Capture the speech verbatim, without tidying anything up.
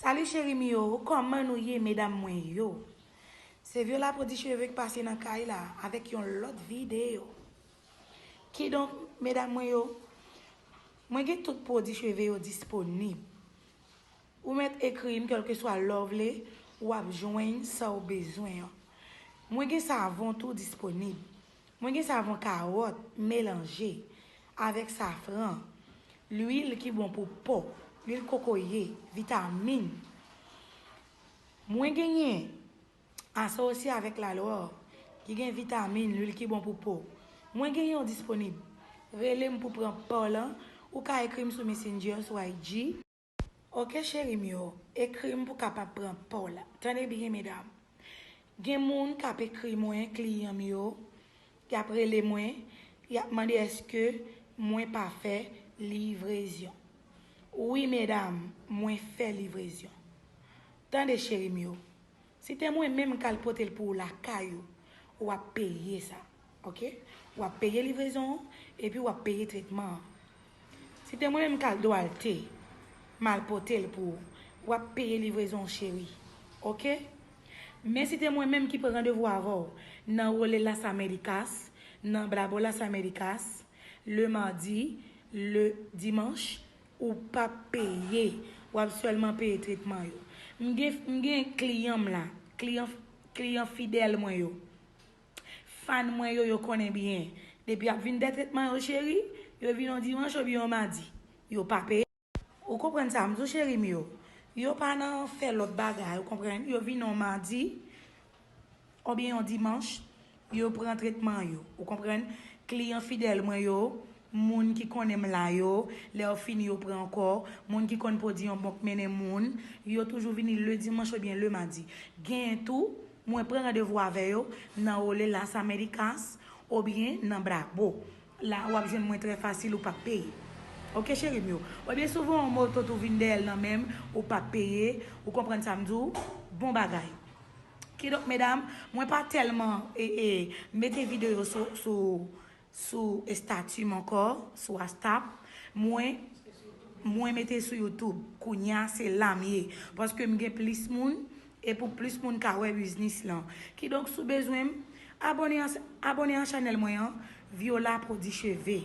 Salut cheri m yo, kòman nou ye medam mwen yo? Se Viola Pwodui Cheve k pase nan kay la avèk yon lòt videyo. Kidonk, medam mwen yo, mwen gen tout pwodui cheve yo disponib. Ou mèt ekri m kèlkeswa lè w vle, w ap jwenn sa w bezwen an. Mwen gen savon tou disponib. Mwen gen savon kawòt melanje avèk safran, lwil ki bon pou po, lwil kokoye, vitamin. Mwen genyen asosye avèk lalwò ki gen vitamin, lwil ki bon pou po. Mwen genyen yo disponib. Rele m pou pran pa w lan, ou ka ekri m sou Messenger, sou I G. Oke cheri m yo, ekri m pou kapab pran pa w la. Tande byen medam. Gen moun k ap ekri mwen, kliyan m yo, y ap rele mwen, y ap mande èske mwen pa fè livrezyon. Wi medam, mwen fè livrezyon. Tande cheri m yo, si te mwen menm k al pote l pou ou lakay ou, w ap peye sa. Oke? W ap peye livrezon an, epi w ap peye tretman an. Si te mwen menm k al Dwalte, m al pote l pou ou, w ap peye livrezon an cheri. Oke? Men si te mwen menm ki pran randevou avè w nan Role Las Américas, nan Brabo Las Américas, le madi, le dimanch, ou p ap peye. W ap sèlman peye tretman yo. M gen, m gen kliyan m la, kliyan, kliyan fidèl mwen yo. Fan mwen yo, yo konnen byen. Depi y ap vin dè tretman yo, cheri, yo vin yon dimanch oubyen yon madi. Yo pa peye. Ou konprann sa m di w, cheri m yo? Yo pa nan fè lòt bagay, ou konprann? Yo vin yon madi oubyen yon dimanch, yo pran tretman yo. Ou konprann? Kliyan fidèl mwen yo, moun ki konnen m la yo, lè yo fini yo pran ankò, moun ki konn pwodui yo bon k mennen moun, yo toujou vini le dimanch oubyen le madi. Genyen tou, mwen pran randevou avè yo nan Role Las Américas oubyen nan Brabo. La, w ap jwenn mwen trè fasil, ou p ap peye. Oke, cheri m yo? Oubyen si w voye yon moto tou vin dèyè l nan men m, ou p ap peye, ou konprann sa m di w? Bon bagay. Kidonk, medam, mwen pa tèlman e, e, mete videyo sou, sou, sou estati m ankò, sou WhatsApp. Mwen, mwen mete sou YouTube. Kounye a, se la m ye. Paske m gen plis moun, e pou plis moun ka wè biznis lan. Kidonk, si w bezwen m, abòne a, abòne a chanèl mwen an, Viola Pwodui Cheve.